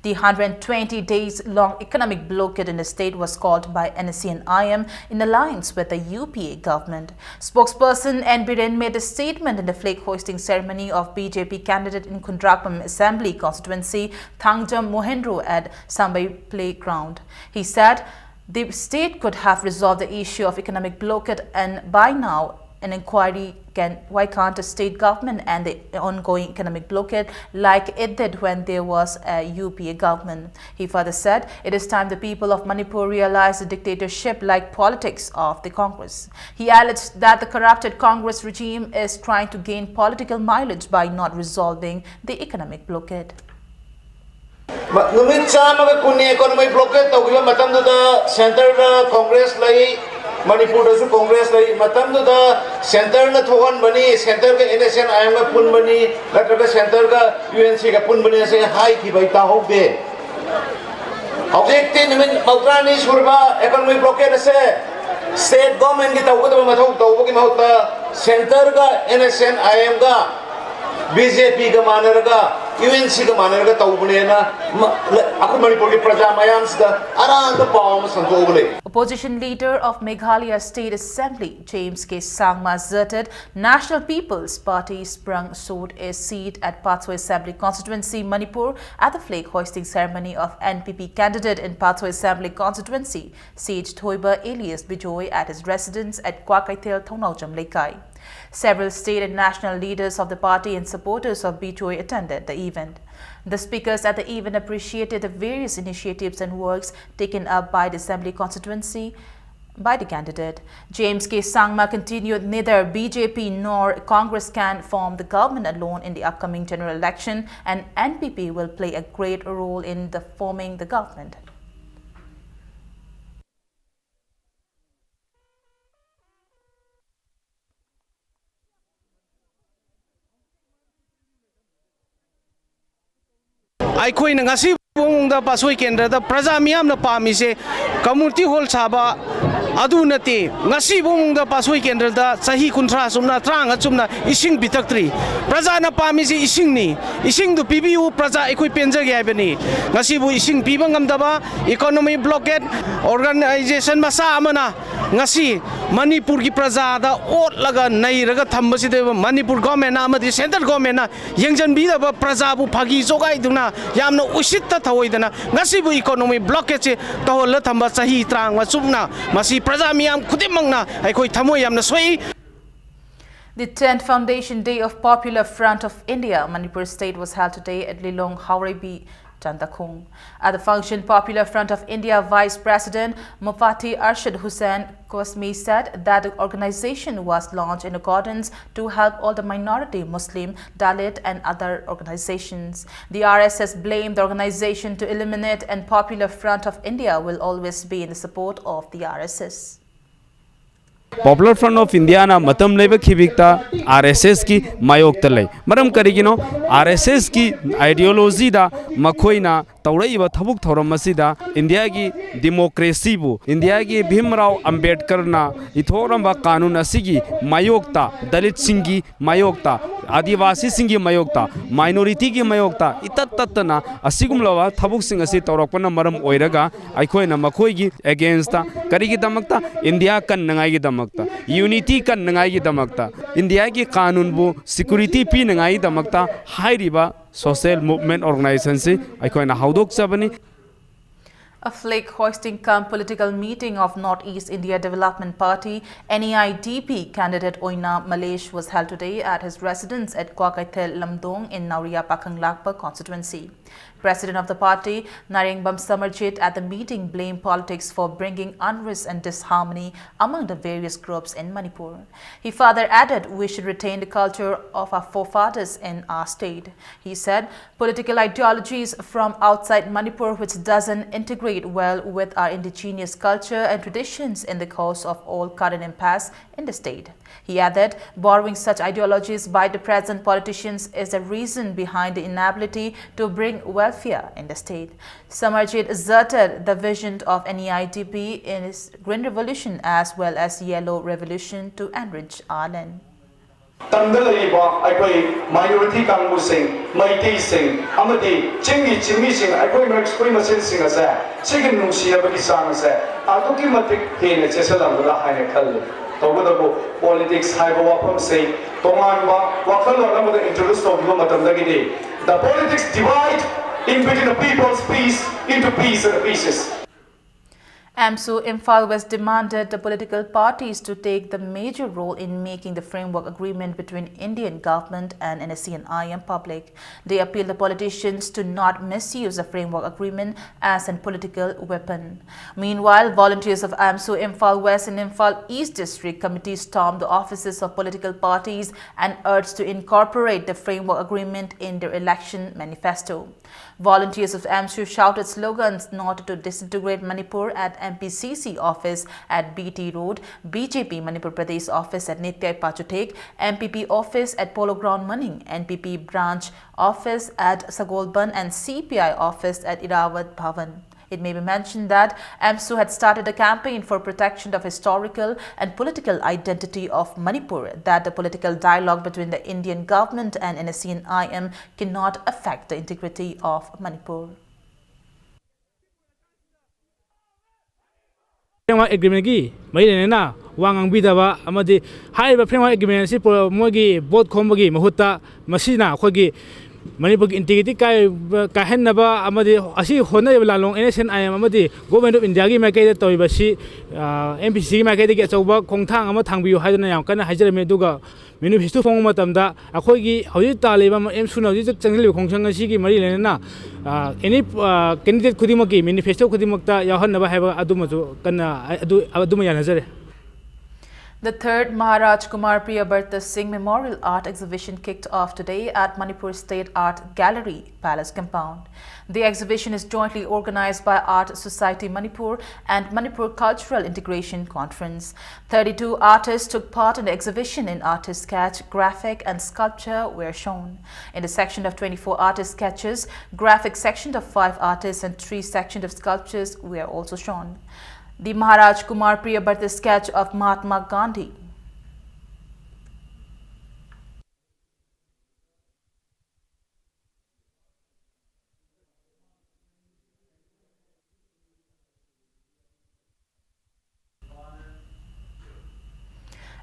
the hundred twenty days long economic blockade in the state was called by N S C and I M in alliance with the U P A government. Spokesperson N Biren made the statement in the flag hoisting ceremony of B J P candidate in Khundrakpam Assembly Constituency, Thangjam Mohenro at Sambai Playground. He said the state could have resolved the issue of economic blockade and by now an inquiry can, why can't the state government end the ongoing economic blockade like it did when there was a U P A government? He further said, it is time the people of Manipur realize the dictatorship-like politics of the Congress. He alleged that the corrupted Congress regime is trying to gain political mileage by not resolving the economic blockade. ꯅꯨꯃꯤꯠ ꯆꯥꯝꯃꯒ ꯀꯨꯟꯅꯤ economic blockade ꯇꯧꯈꯤꯕ ꯃꯇꯝꯗꯨꯗ ꯁꯦꯟꯇꯔꯗ ꯀꯣꯡꯒ꯭ꯔꯦꯁ ꯂꯩ, ꯃꯅꯤꯄꯨꯔꯗꯁꯨ ꯀꯣꯡꯒ꯭ꯔꯦꯁ ꯂꯩ꯫ ꯃꯇꯝꯗꯨꯗ ꯁꯦꯟꯇꯔꯅ ꯊꯣꯛꯍꯟꯕꯅꯤ, ꯁꯦꯟꯇꯔꯒ ꯑꯦꯟ ꯑꯦꯁ ꯑꯦꯟ ꯑꯥꯏ ꯑꯦꯝꯒ ꯄꯨꯟꯕꯅꯤ, ꯅꯠꯇ꯭ꯔꯒ ꯁꯦꯟꯇꯔꯒ ꯌꯨ ꯑꯦꯟ ꯁꯤꯒ ꯄꯨꯟꯕꯅꯤ ꯑꯁꯤ ꯍꯥꯏꯈꯤꯕ ꯑꯩ ꯇꯥꯍꯧꯗꯦ꯫ ꯍꯧꯖꯤꯛꯇꯤ ꯅꯨꯃꯤꯠ ꯃꯧꯗ꯭ꯔꯥꯅꯤ ꯁꯨꯔꯕ ꯏꯀꯣꯅꯣꯃꯤꯛ ꯕ꯭ꯂꯣꯀꯦꯠ ꯑꯁꯦ ꯁ꯭ꯇꯦꯠ ꯒꯣꯔꯃꯦꯟꯒꯤ ꯇꯧꯒꯗꯕ ꯃꯊꯧ ꯇꯧꯕꯒꯤ ꯃꯍꯨꯠꯇ ꯁꯦꯟꯇꯔꯒ ꯑꯦꯟ ꯑꯦꯁ ꯑꯦꯟ ꯑꯥꯏ ꯑꯦꯝꯒ ꯕꯤ ꯖꯦ ꯄꯤꯒ ꯃꯥꯟꯅꯔꯒ ꯌꯨ ꯑꯦꯟ ꯁꯤꯒ ꯃꯥꯟꯅꯔꯒ ꯇꯧꯕꯅꯦꯅ ꯑꯩꯈꯣꯏ ꯃꯅꯤꯄꯨꯔꯒꯤ ꯄ꯭ꯔꯖꯥ ꯃꯌꯥꯝꯁꯤꯗ ꯑꯔꯥꯟꯕ ꯄꯥꯎ ꯑꯃ ꯁꯟꯗꯣꯛꯑꯒ ꯂꯩ꯫ Opposition leader of Meghalaya State Assembly, James K Sangma, asserted National People's Party sprung short a seat at Pathoi Assembly Constituency, Manipur, at the flag hoisting ceremony of N P P candidate in Pathoi Assembly Constituency, Sage Thoiba alias Bijoy, at his residence at Kwakaithel, Thongnaojam Leikai. Several state and national leaders of the party and supporters of Bijoy attended the event. The speakers at the event appreciated the various initiatives and works taken up by the Assembly Constituency by the candidate. James K Sangma continued, neither B J P nor Congress can form the government alone in the upcoming general election, and N P P will play a great role in the forming the government. ꯑꯩꯈꯣꯏꯅ ꯉꯁꯤ ꯐꯥꯎꯕꯗ ꯄꯥꯠꯁꯣꯏ ꯀꯦꯟꯗ꯭ꯔꯗ ꯄ꯭ꯔꯖꯥ ꯃꯤꯌꯥꯝꯅ ꯄꯥꯝꯃꯤꯁꯦ community hall ꯁꯥꯕ ꯑꯗꯨ ꯅꯠꯇꯦ꯫ ꯉꯁꯤ ꯐꯥꯎꯕꯗ ꯄꯥꯠꯁꯣꯏ ꯀꯦꯟꯗ꯭ꯔꯗ ꯆꯍꯤ ꯀꯨꯟꯊ꯭ꯔꯥ ꯆꯨꯞꯅ, ꯇꯔꯥꯃꯉꯥ ꯆꯨꯞꯅ ꯏꯁꯤꯡ ꯄꯤꯊꯛꯇ꯭ꯔꯤ꯫ ꯄ꯭ꯔꯖꯥꯅ ꯄꯥꯝꯃꯤꯁꯦ ꯏꯁꯤꯡꯅꯤ꯫ ꯏꯁꯤꯡꯗꯨ ꯄꯤꯕꯤꯌꯨ, ꯄ꯭ꯔꯖꯥ ꯑꯩꯈꯣꯏ ꯄꯦꯟꯖꯒꯦ ꯍꯥꯏꯕꯅꯤ꯫ ꯉꯁꯤꯕꯨ ꯏꯁꯤꯡ ꯄꯤꯕ ꯉꯝꯗꯕ economic blockade organization ꯃꯆꯥ ꯑꯃꯅ ꯉꯁꯤ ꯃꯅꯤꯄꯨꯔꯒꯤ ꯄ꯭ꯔꯖꯥꯗ ꯑꯣꯠꯂꯒ ꯅꯩꯔꯒ ꯊꯝꯕꯁꯤꯗ ꯃꯅꯤꯄꯨꯔ ꯒꯣꯔꯃꯦꯟꯅ ꯑꯃꯗꯤ ꯁꯦꯟꯇ꯭ꯔꯦꯜ ꯒꯣꯔꯃꯦꯟꯅ ꯌꯦꯡꯁꯤꯟꯕꯤꯗꯕ, ꯄ꯭ꯔꯖꯥꯕꯨ ꯐꯥꯒꯤ ꯖꯣꯒꯥꯏꯗꯨꯅ ꯌꯥꯝꯅ ꯎꯁꯤꯠꯇ ꯊꯑꯣꯏꯗꯅ ꯉꯁꯤꯕꯨ economic blockadeꯁꯦ ꯇꯧꯍꯜꯂ ꯊꯝꯕ ꯆꯍꯤ ꯇꯔꯥꯃꯉꯥ ꯆꯨꯞꯅ ꯃꯁꯤ ꯄ꯭ꯔꯖꯥ ꯃꯤꯌꯥꯝ ꯈꯨꯗꯤꯡꯃꯛꯅ ꯑꯩꯈꯣꯏ ꯊꯃꯣꯏ ꯌꯥꯝꯅ ꯁꯣꯛꯏ꯫ The tenth Foundation Day of Popular Front of India, Manipur State, was held today at Lilong Haoreibi, Chandakhung. At the function, Popular Front of India Vice President Mufti Arshad Hussain Qasmi said that the organization was launched in accordance to help all the minority, Muslim, Dalit and other organizations. The R S S blamed the organization to eliminate, and Popular Front of India will always be in the support of the R S S. Popular Front of Indiaꯅ ꯃꯇꯝ ꯂꯩꯕ ꯈꯤꯕꯤꯛꯇ R S Sꯀꯤ ꯃꯥꯌꯣꯛꯇ ꯂꯩ꯫ ꯃꯔꯝ ꯀꯔꯤꯒꯤꯅꯣ? R S Sꯀꯤ ideologyꯗ ꯃꯈꯣꯏꯅ ꯇꯧꯔꯛꯏꯕ ꯊꯕꯛ ꯊꯧꯔꯝ ꯑꯁꯤꯗ ꯏꯟꯗꯤꯌꯥꯒꯤ democracyꯕꯨ, ꯏꯟꯗꯤꯌꯥꯒꯤ ꯚꯤꯝꯔꯥꯎ ꯑꯝꯕꯦꯗꯀꯔꯅ ꯏꯊꯣꯛꯂꯝꯕ ꯀꯥꯅꯨꯟ ꯑꯁꯤꯒꯤ ꯃꯥꯌꯣꯛꯇ, ꯗꯂꯤꯠꯁꯤꯡꯒꯤ ꯃꯥꯌꯣꯛꯇ, ꯑꯥꯗꯤꯋꯥꯁꯤꯁꯤꯡꯒꯤ ꯃꯥꯌꯣꯛꯇ, ꯃꯥꯏꯅꯣꯔꯤꯇꯤꯒꯤ ꯃꯥꯌꯣꯛꯇ ꯏꯇꯠ ꯇꯠꯇꯅ ꯑꯁꯤꯒꯨꯝꯂꯕ ꯊꯕꯛꯁꯤꯡ ꯑꯁꯤ ꯇꯧꯔꯛꯄꯅ ꯃꯔꯝ ꯑꯣꯏꯔꯒ ꯑꯩꯈꯣꯏꯅ ꯃꯈꯣꯏꯒꯤ ꯑꯦꯒꯦꯟꯁꯇ, ꯀꯔꯤꯒꯤꯗꯃꯛꯇ? ꯏꯟꯗꯤꯌꯥ ꯀꯟꯅꯉꯥꯏꯒꯤꯗꯃꯛꯇ, ꯌꯨꯅꯤꯇꯤ ꯀꯟꯅꯉꯥꯏꯒꯤꯗꯃꯛꯇ, ꯏꯟꯗꯤꯌꯥꯒꯤ ꯀꯥꯅꯨꯟꯕꯨ ꯁꯤꯀ꯭ꯌꯨꯔꯤꯇꯤ ꯄꯤꯅꯉꯥꯏꯒꯤꯗꯃꯛꯇ ꯍꯥꯏꯔꯤꯕ ꯁꯣꯁꯤꯌꯦꯜ ꯃꯨꯚꯃꯦꯟꯠ ꯑꯣꯔꯒꯅꯥꯏꯖꯦꯁꯟꯁꯤ ꯑꯩꯈꯣꯏꯅ ꯍꯧꯗꯣꯛꯆꯕꯅꯤ꯫ A flag hoisting cum political meeting of North East India Development Party, N E I D P, candidate Oinam Malesh was held today at his residence at Kwakeithel Lamdong in Naoriya Pakhang Lakpa constituency. President of the party, Narengbam Samarjit, at the meeting blamed politics for bringing unrest and disharmony among the various groups in Manipur. He further added, "We should retain the culture of our forefathers in our state." He said, "Political ideologies from outside Manipur which doesn't integrate well with our indigenous culture and traditions in the cause of all current impasse in the state." He added, "Borrowing such ideologies by the present politicians is the reason behind the inability to bring welfare in the state." Samarjit asserted the vision of N E I D P is Green Revolution as well as Yellow Revolution to enrich our land. ꯇꯝꯗ ꯂꯩꯔꯤꯕ ꯑꯩꯈꯣꯏ minority ꯀꯥꯡꯕꯨꯁꯤꯡ, ꯃꯩꯇꯩꯁꯤꯡ ꯑꯃꯗꯤ ꯆꯤꯡꯒꯤ ꯆꯤꯡꯃꯤꯁꯤꯡ, ꯑꯩꯈꯣꯏ ꯑꯩꯈꯣꯏ ꯃꯁꯦꯟꯁꯤꯡ ꯑꯁꯦ ꯁꯤꯒꯤ ꯅꯨꯡꯁꯤꯅꯕꯒꯤ ꯆꯥꯡ ꯑꯁꯦ ꯑꯗꯨꯛꯀꯤ ꯃꯇꯤꯛ ꯍꯦꯟꯅ ꯆꯦꯠꯁꯤꯜꯂꯝꯒꯗ꯭ꯔꯥ ꯍꯥꯏꯅ ꯈꯜꯂꯤ꯫ ꯇꯧꯕꯇꯕꯨ ꯄꯣꯂꯤꯇꯤꯛꯁ ꯍꯥꯏꯕ ꯋꯥꯐꯝꯁꯤ ꯇꯣꯉꯥꯟꯕ ꯋꯥꯈꯜꯂꯣꯟ ꯑꯃꯗ ꯏꯟꯇ꯭ꯔꯣꯗ꯭ꯌꯨꯁ ꯇꯧꯈꯤꯕ ꯃꯇꯝꯗꯒꯤꯗꯤ the politics divide in between the people's peace into peace and pieces. AMSU Imphal West demanded the political parties to take the major role in making the framework agreement between Indian government and N S C N I M public. They appealed the politicians to not misuse the framework agreement as a political weapon. Meanwhile, volunteers of AMSU Imphal West and Imphal East District Committee stormed the offices of political parties and urged to incorporate the framework agreement in their election manifesto. Volunteers of AMSU shouted slogans not to disintegrate Manipur at M P C C office at B T Road, B J P Manipur Pradesh office at Nityai Pachuthek, M P P office at Polo Ground Maning, N P P branch office at Sagolband and C P I office at Irawat Bhavan. It may be mentioned that AMSU had started a campaign for protection of historical and political identity of Manipur, that the political dialogue between the Indian government and N S C N I M cannot affect the integrity of Manipur. Framework Agreement ꯀꯤ ꯃꯔꯤ ꯂꯩꯅꯅ ꯋꯥ ꯉꯥꯡꯕꯤꯗꯕ ꯑꯃꯗꯤ ꯍꯥꯏꯔꯤꯕ Framework Agreement ꯑꯁꯤ pro- ꯃꯣꯏꯒꯤ vote ꯈꯣꯝꯕꯒꯤ ꯃꯍꯨꯠꯇ ꯃꯁꯤꯅ ꯑꯩꯈꯣꯏꯒꯤ ꯃꯅꯤꯄꯨꯔꯒꯤ integrity ꯀꯥꯏ- ꯀꯥꯏꯍꯟꯅꯕ ꯑꯃꯗꯤ ꯑꯁꯤ ꯍꯣꯠꯅꯔꯤꯕ ꯂꯥꯟꯂꯣꯡ N S C N I M ꯑꯃꯗꯤ Government of India ꯒꯤ ꯃꯥꯏꯀꯩꯗ ꯇꯧꯔꯤꯕꯁꯤ ꯑꯦꯝ ꯄꯤ ꯁꯤꯒꯤ ꯃꯥꯏꯀꯩꯗꯒꯤ ꯑꯆꯧꯕ ꯈꯣꯡꯊꯥꯡ ꯑꯃ ꯊꯥꯡꯕꯤꯌꯨ ꯍꯥꯏꯗꯨꯅ ꯌꯥꯝ ꯀꯟꯅ ꯍꯥꯏꯖꯔꯝꯃꯤ꯫ ꯑꯗꯨꯒ manifesto ꯐꯣꯡꯕ ꯃꯇꯝꯗ ꯑꯩꯈꯣꯏꯒꯤ ꯍꯧꯖꯤꯛ ꯇꯥꯜꯂꯤꯕ ꯑꯦꯝꯁꯨꯅ ꯍꯧꯖꯤꯛ ꯆꯪꯁꯤꯜꯂꯤꯕ ꯈꯣꯡꯖꯪ ꯑꯁꯤꯒꯤ ꯃꯔꯤ ꯂꯩꯅꯅ ꯑꯦꯅꯤ ꯀꯦꯟꯗꯤꯗꯦꯠ ꯈꯨꯗꯤꯡꯃꯛꯀꯤ manifesto ꯈꯨꯗꯤꯡꯃꯛꯇ ꯌꯥꯎꯍꯟꯅꯕ ꯍꯥꯏꯕ ꯑꯗꯨꯃꯁꯨ ꯀꯟꯅ ꯑꯗꯨ ꯑꯗꯨꯃ ꯌꯥꯅꯖꯔꯤ꯫ The third Maharaj Kumar Priyabrata Singh Memorial Art Exhibition kicked off today at Manipur State Art Gallery, Palace Compound. The exhibition is jointly organized by Art Society Manipur and Manipur Cultural Integration Conference. Thirty-two artists took part in the exhibition. In artist sketch, graphic, and sculpture were shown. In the section of twenty-four artist sketches, graphic section of five artists, and three sections of sculptures were also shown. The Maharaj Kumar Priyabrata sketch of Mahatma Gandhi.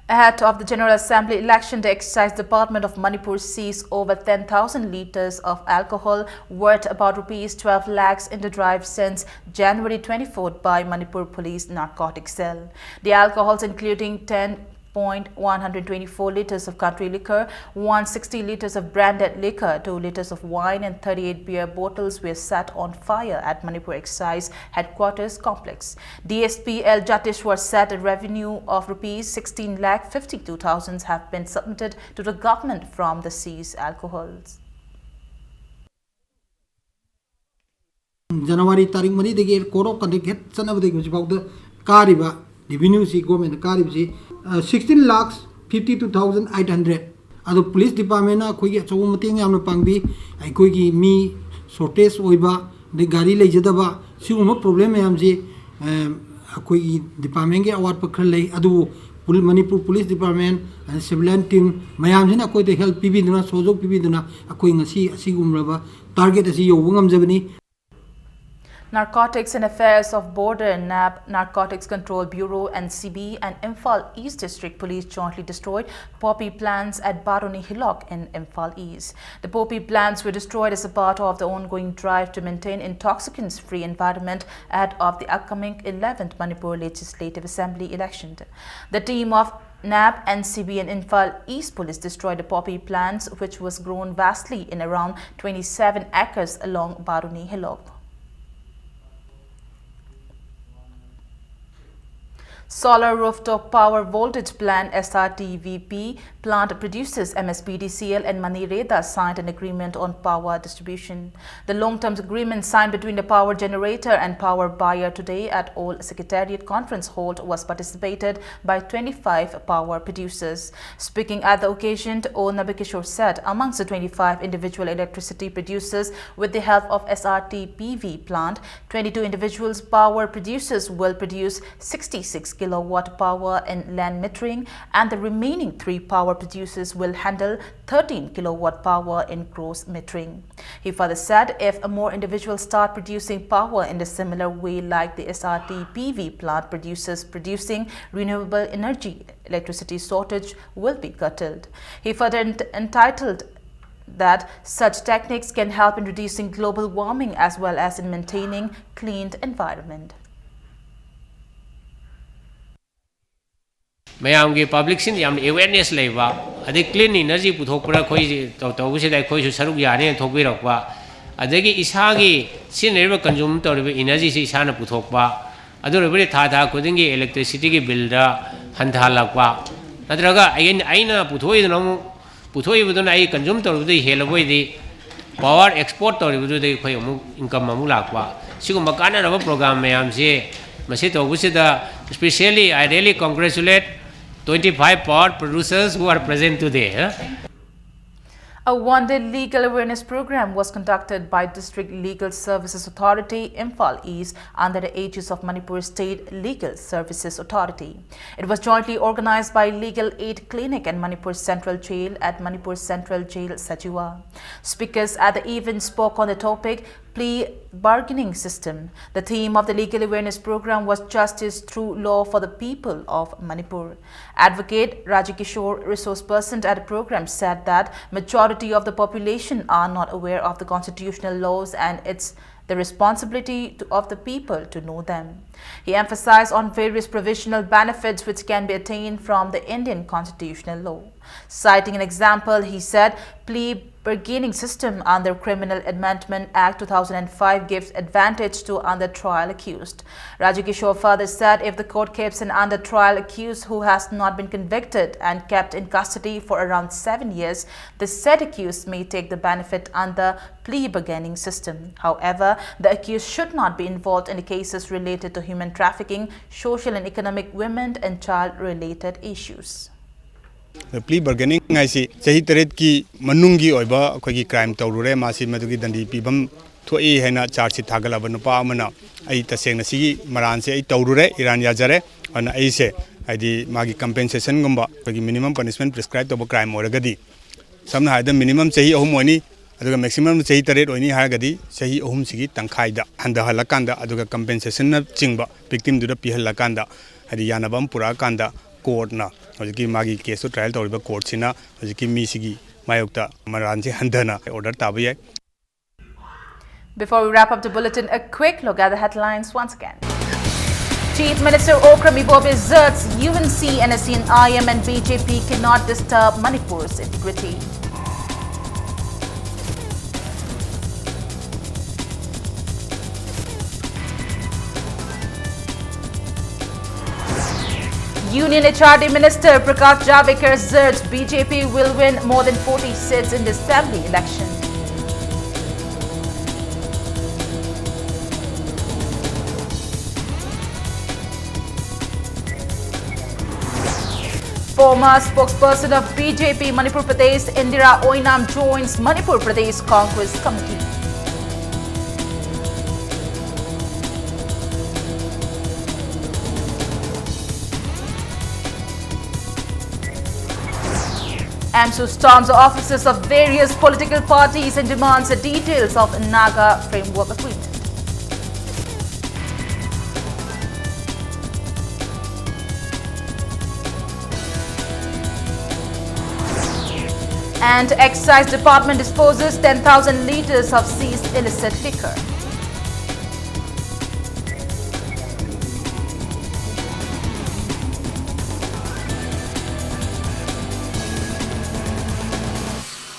Ahead of the General Assembly election, the Excise Department of Manipur seized over ten thousand litres of alcohol worth about rupees twelve lakhs in the drive since January twenty-fourth by Manipur Police Narcotic Cell. The alcohols, including ten point one hundred twenty-four litres of country liquor, one sixty litres of branded liquor, two litres of wine, and thirty-eight beer bottles, were set on fire at Manipur Excise Headquarters Complex. D S P L Jatishwar said a revenue of rupees sixteen lakh fifty-two thousand have been submitted to the government from the seized alcohols. January ꯇꯥꯔꯤꯛ ꯃꯔꯤꯗꯒꯤ code of conduct ꯍꯦꯛ ꯆꯠꯅꯕꯗꯒꯤ ꯍꯧꯖꯤꯛꯐꯥꯎꯗ ꯀꯥꯔꯤꯕ revenue ꯁꯤ, government ꯅ ꯀꯥꯔꯤꯕꯁꯤ sixteen lakhs fifty two thousand eight hundred꯫ ꯑꯗꯣ police department ꯅ ꯑꯩꯈꯣꯏꯒꯤ ꯑꯆꯧꯕ ꯃꯇꯦꯡ ꯌꯥꯝꯅ ꯄꯥꯡꯕꯤ꯫ ꯑꯩꯈꯣꯏꯒꯤ ꯃꯤ shortage ꯑꯣꯏꯕ, ꯑꯗꯩ ꯒꯥꯔꯤ ꯂꯩꯖꯗꯕ, ꯁꯤꯒꯨꯝꯕ ꯄ꯭ꯔꯣꯕ꯭ꯂꯦꯝ ꯃꯌꯥꯝꯁꯤ ꯑꯩꯈꯣꯏꯒꯤ ꯗꯤꯄꯥꯔꯠꯃꯦꯟꯒꯤ ꯑꯋꯥꯠꯄ ꯈꯔ ꯂꯩ, ꯑꯗꯨꯕꯨ Manipur police department and civilian team ꯃꯌꯥꯝꯁꯤꯅ ꯑꯩꯈꯣꯏꯗ ꯍꯦꯜꯞ ꯄꯤꯕꯤꯗꯨꯅ, ꯁꯍꯌꯣꯒ ꯄꯤꯕꯤꯗꯨꯅ ꯑꯩꯈꯣꯏ ꯉꯁꯤ ꯑꯁꯤꯒꯨꯝꯂꯕ ꯇꯥꯔꯒꯦꯠ ꯑꯁꯤ ꯌꯧꯕ ꯉꯝꯖꯕꯅꯤ꯫ Narcotics and Affairs of Border, NAB, Narcotics Control Bureau, N C B, and Imphal East District Police jointly destroyed poppy plants at Baruni Hilok in Imphal East. The poppy plants were destroyed as a part of the ongoing drive to maintain intoxicants-free environment ahead of the upcoming eleventh Manipur Legislative Assembly election. The team of NAB, N C B and Imphal East Police destroyed the poppy plants, which was grown vastly in around twenty-seven acres along Baruni Hilok. Solar rooftop power voltage plant, S R T V P, plant producers, M S P D C L and Manireda signed an agreement on power distribution. The long-term agreement signed between the power generator and power buyer today at Old Secretariat Conference Hall was participated by twenty-five power producers. Speaking at the occasion, O Nabikishore said amongst the twenty-five individual electricity producers, with the help of S R T P V plant, twenty-two individuals power producers will produce sixty-six kilowatt power in land metering, and the remaining three power producers will handle thirteen kilowatt power in gross metering. He further said if more individuals start producing power in the similar way like the S R T P V plant producers producing renewable energy, electricity shortage will be curtailed. He further ent- entitled that such techniques can help in reducing global warming as well as in maintaining clean environment. ꯃꯌꯥꯝꯒꯤ ꯄꯕ꯭ꯂꯤꯛꯁꯤꯡ ꯌꯥꯝꯅ awareness ꯂꯩꯕ, ꯑꯗꯩ clean energy ꯄꯨꯊꯣꯛꯄꯗ ꯑꯩꯈꯣꯏ ꯇꯧ- ꯇꯧꯕꯁꯤꯗ ꯑꯩꯈꯣꯏꯁꯨ ꯁꯔꯨꯛ ꯌꯥꯅꯦꯅ ꯊꯣꯛꯄꯤꯔꯛꯄ, ꯑꯗꯒꯤ ꯏꯁꯥꯒꯤ ꯁꯤꯖꯤꯟꯅꯔꯤꯕ ꯀꯟꯖꯨꯝ ꯇꯧꯔꯤꯕ ꯏꯅꯔꯖꯤꯁꯤ ꯏꯁꯥꯅ ꯄꯨꯊꯣꯛꯄ, ꯑꯗꯨ ꯑꯣꯏꯔꯕꯗꯤ ꯊꯥ ꯊꯥ ꯈꯨꯗꯤꯡꯒꯤ ꯏꯂꯦꯛꯇ꯭ꯔꯤꯁꯤꯇꯤꯒꯤ ꯕꯤꯜꯗ ꯍꯟꯊꯍꯜꯂꯛꯄ, ꯅꯠꯇ꯭ꯔꯒ ꯑꯩꯅ ꯑꯩꯅ ꯄꯨꯊꯣꯛꯏꯗꯨꯅ ꯑꯃꯨꯛ ꯄꯨꯊꯣꯛꯏꯕꯗꯨꯅ ꯑꯩ ꯀꯟꯖꯨꯝ ꯇꯧꯔꯤꯕꯗꯒꯤ ꯍꯦꯜꯂꯕ ꯑꯣꯏꯗꯤ ꯄꯥꯋꯔ ꯑꯦꯛꯁꯄꯣꯔꯠ ꯇꯧꯔꯤꯕꯗꯨꯗꯒꯤ ꯑꯩꯈꯣꯏ ꯑꯃꯨꯛ ꯏꯟꯀꯝ ꯑꯃꯨꯛ ꯂꯥꯛꯄ꯫ ꯁꯤꯒꯨꯝꯕ ꯀꯥꯟꯅꯔꯕ ꯄ꯭ꯔꯣꯒ꯭ꯔꯥꯝ ꯃꯌꯥꯝꯁꯤ ꯃꯁꯤ ꯇꯧꯕꯁꯤꯗ, specially I really congratulate twenty-five power producers who are present today, huh? A one-day legal awareness program was conducted by District Legal Services Authority, Imphal East, under the aegis of Manipur State Legal Services Authority. It was jointly organized by Legal Aid Clinic and Manipur Central Jail at Manipur Central Jail, Sajiwa. Speakers at the event spoke on the topic plea bargaining system. The theme of the legal awareness program was justice through law for the people of Manipur. Advocate Raji Kishore, resource person at the program, said that majority of the population are not aware of the constitutional laws and it's the responsibility to, of the people to know them. He emphasized on various provisional benefits which can be attained from the Indian constitutional law. Citing an example, he said, plea bargaining system under Criminal Amendment Act two thousand five gives advantage to under trial accused. Raji Kishore further said if the court keeps an under trial accused who has not been convicted and kept in custody for around seven years, the said accused may take the benefit under plea bargaining system. However, the accused should not be involved in the cases related to human trafficking, social and economic, women and child related issues. ꯄ꯭ꯂꯤ bargaining ꯍꯥꯏꯁꯤ ꯆꯍꯤ ꯇꯔꯦꯠꯀꯤ ꯃꯅꯨꯡꯒꯤ ꯑꯣꯏꯕ ꯑꯩꯈꯣꯏꯒꯤ crime ꯇꯧꯔꯨꯔꯦ, ꯃꯥꯁꯤ ꯃꯗꯨꯒꯤ ꯗꯟꯗꯤ ꯄꯤꯐꯝ ꯊꯣꯛꯏ ꯍꯥꯏꯅ ꯆꯥꯔꯖ ꯁꯤꯠ ꯊꯥꯒꯠꯂꯕ ꯅꯨꯄꯥ ꯑꯃꯅ ꯑꯩ ꯇꯁꯦꯡꯅ ꯁꯤꯒꯤ ꯃꯔꯥꯟꯁꯦ ꯑꯩ ꯇꯧꯔꯨꯔꯦ, ꯏꯔꯥꯟ ꯌꯥꯖꯔꯦ, ꯑꯗꯨꯅ ꯑꯩꯁꯦ ꯍꯥꯏꯗꯤ ꯃꯥꯒꯤ ꯀꯝꯄꯦꯟꯁꯦꯁꯟꯒꯨꯝꯕ ꯑꯩꯈꯣꯏꯒꯤ ꯃꯤꯅꯤꯃꯝ ꯄꯅꯤꯁꯃꯦꯟ ꯄ꯭ꯔꯤꯁꯀ꯭ꯔꯥꯏꯕ ꯇꯧꯕ ꯀ꯭ꯔꯥꯏꯝ ꯑꯣꯏꯔꯒꯗꯤ, ꯁꯝꯅ ꯍꯥꯏꯔꯕꯗ ꯃꯤꯅꯤꯃꯝ ꯆꯍꯤ ꯑꯍꯨꯝ ꯑꯣꯏꯅꯤ, ꯑꯗꯨꯒ ꯃꯦꯛꯁꯤꯃꯝ ꯆꯍꯤ ꯇꯔꯦꯠ ꯑꯣꯏꯅꯤ ꯍꯥꯏꯔꯒꯗꯤ ꯆꯍꯤ ꯑꯍꯨꯝꯁꯤꯒꯤ ꯇꯪꯈꯥꯏꯗ ꯍꯟꯊꯍꯜꯂꯀꯥꯟꯗ, ꯑꯗꯨꯒ ꯀꯝꯄꯦꯟꯁꯦꯁꯟꯅꯆꯤꯡꯕ ꯚꯤꯛꯇꯤꯝꯗꯨꯗ ꯄꯤꯍꯜꯂꯀꯥꯟꯗ, ꯍꯥꯏꯗꯤ ꯌꯥꯅꯕ ꯑꯃ ꯄꯨꯔꯛꯑꯀꯥꯟꯗ ꯀꯣꯔꯠꯅ, ꯍꯧꯖꯤꯛꯀꯤ ꯃꯥꯒꯤ ꯀꯦꯁꯇꯨ ꯇ꯭ꯔꯥꯏꯌꯦꯜ ꯇꯧꯔꯤꯕ ꯀꯣꯔꯠꯁꯤꯅ ꯍꯧꯖꯤꯛꯀꯤ ꯃꯤꯁꯤꯒꯤ ꯃꯥꯌꯣꯛꯇ ꯃꯔꯥꯟꯁꯦ ꯍꯟꯊꯅ ꯑꯣꯔꯗꯔ ꯇꯥꯕ ꯌꯥꯏ꯫ Before we wrap up the bulletin, a quick look at the headlines once again. Chief Minister Okram Ibobi asserts U N C, N S C N I M and B J P cannot disturb Manipur's integrity. Union H R D Minister Prakash Javadekar asserts B J P will win more than forty seats in the assembly election. Former spokesperson of B J P Manipur Pradesh, Indira Oinam, joins Manipur Pradesh Congress Committee. AMSU storms the offices of various political parties and demands the details of Naga Framework Agreement. And Excise Department disposes ten thousand litres of seized illicit liquor.